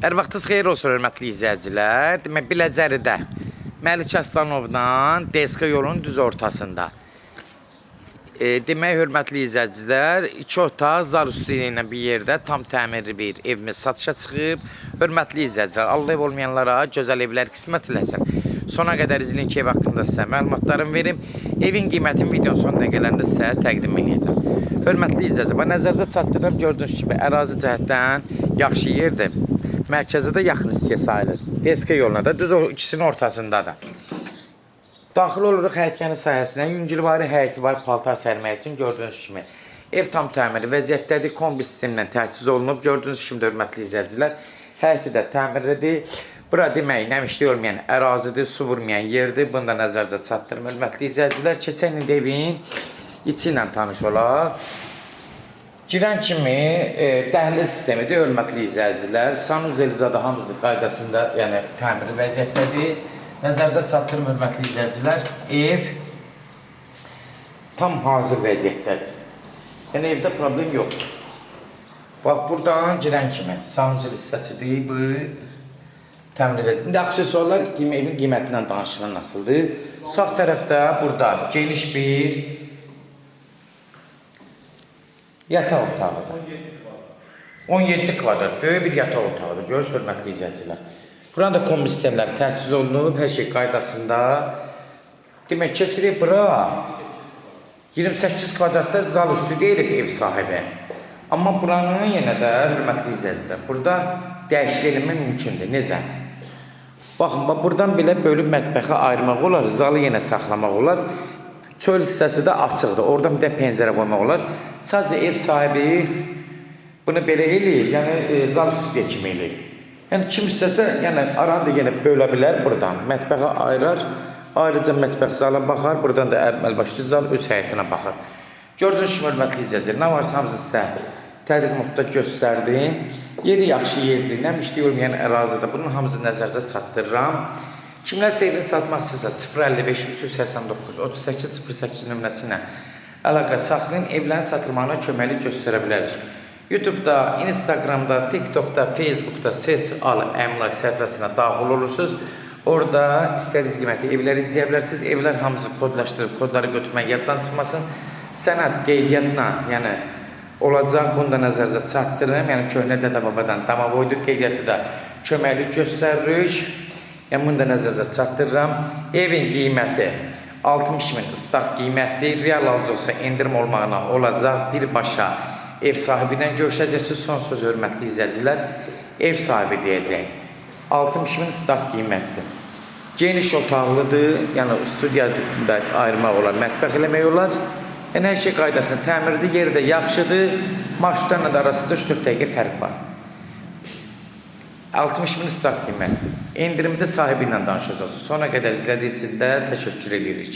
Hər vaxtınız xeyir olsun hörmətli izləyicilər. Demək Biləcəridə Məlik Aslanovdan Deska yolunun düz ortasında. Demək hörmətli izləyicilər, iki otaq zal üstü ilə bir yerdə tam təmirli bir evimiz satışa çıxıb. Hörmətli izləyicilər, Allah ev olmayanlara gözəl evlər qismət eləsin. Sona qədər izləyin ki, ev haqqında sizə məlumatlarımı verim. Evin qiymətini videonun son dəqiqələrində sizə təqdim eləyəcəm. Hörmətli izləyicilər, nəzərinizə çatdırıram, gördüyünüz kimi ərazi cəhətdən yaxşı yerdir. Mərkəzə də yaxın hissəyə sayılır. Deska yoluna da düz o ikisinin ortasındadır. Daxil oluruq həyətyanı sahəsinə. Yüngülvari həyəti var paltar sərmək üçün gördüyünüz kimi. Ev tam təmirli vəziyyətdədir. Kombi sistemlə təchiz olunub. Gördüyünüz kimi də hörmətli izləyicilər, həyəti də təmirlidir. Bura demək nəmişlik olmayan ərazidir, su vurmayan yerdir. Bunu da nəzərinizə çatdırım hörmətli izləyicilər. Keçən il evin içi ilə tanış olaq. Girən kimi dəhliz sistemidir, hörmətli izləyicilər. Sanuzel zadı hamısı qaydasında, yəni təmirli vəziyyətdədir. Nəzərinizə çatdırım hörmətli izləyicilər. Ev tam hazır vəziyyətdədir. Yəni evdə problem yoxdur. Bax buradan girən kimi sanuzel hissəsidir bu təmirli vəziyyətdə. İndi aksesuarlar evin qiymətindən danışılan nasıldır? Sağ tərəfdə burada geniş bir yataq otağıdır. 17 kvadrat böyük bir yataq otağıdır. Görürsünüz hörmətli izləyicilər. Buranın da kombi sistemləri təchiz olunub, hər şey qaydasında. Demək keçirik bura. 28 kvadratda zal üstü deyilib ev sahibi. Amma buranın yenə də hörmətli izləyicilər, burada dəyişiklik eləmək mümkündür. Necə? Baxın, bax buradan belə bölüb mətbəxə ayırmaq olar, zalı yenə saxlamaq olar. Çöl hissəsi də açıqdır. Oradan bir də pəncərə qoymaq olar. Sadəcə ev sahibi bunu belə eləyib, yəni zal üstü kimi eləyib. Yəni kim istəsə, yəni aranı da yenə bölə bilər buradan. Mətbəxə ayırar, ayrıca mətbəx zala baxar, buradan da əməlbaşlı zal öz həyətinə baxar. Gördüyünüz kimi hörmətli izləyicilər, nə varsa hamısını sizə tədqiq modda göstərdim. Yeri yaxşı yerdir, nəmişlik olmayan ərazidə. Bunun hamısını nəzərinizə çatdırıram. Kimlərsə evini satmaq istəyirsə 055 389 38 08 nömrəsi ilə əlaqə saxlayın. Evlərin satılmağına köməklik göstərə bilərik. YouTube'da, Instagram'da, TikTok'da, Facebook'da Seç Al Əmlak səhifəsinə daxil olursunuz. Orada istədiyiniz qiymətli evləri izləyə bilərsiniz. Evlər hamısı kodlaşdırıb, kodları götürmək yaddan çıxmasın. Sənəd qeydiyyatla, yəni olacaq. Bunu da nəzərinizə çatdırıram. Yəni köhnə dədə-babadan damavoydur qeydiyyatı da köməklik göstəririk. Yəni bunu da nəzərinizə çatdırıram. Evin qiyməti 60 min start qiymətdir. Real alıcı olsa endirim olmağına olacaq. Birbaşa ev sahibi ilə görüşəcəksiniz. Son söz hörmətli izləyicilər, ev sahibi deyəcək. 60 min start qiymətdir. Geniş otaqlıdır. Yəni studiyada ayırmaq olar, mətbəx eləmək olar. Yəni hər şey qaydasında təmirdir, yeri də yaxşıdır. Marşrutlarla da arasında 3-4 dəqiqə fərq var. 60 min start qiymət. Endirimdə sahibi ilə danışacaqsınız. Sona qədər izlədiyiniz üçün də təşəkkür edirik.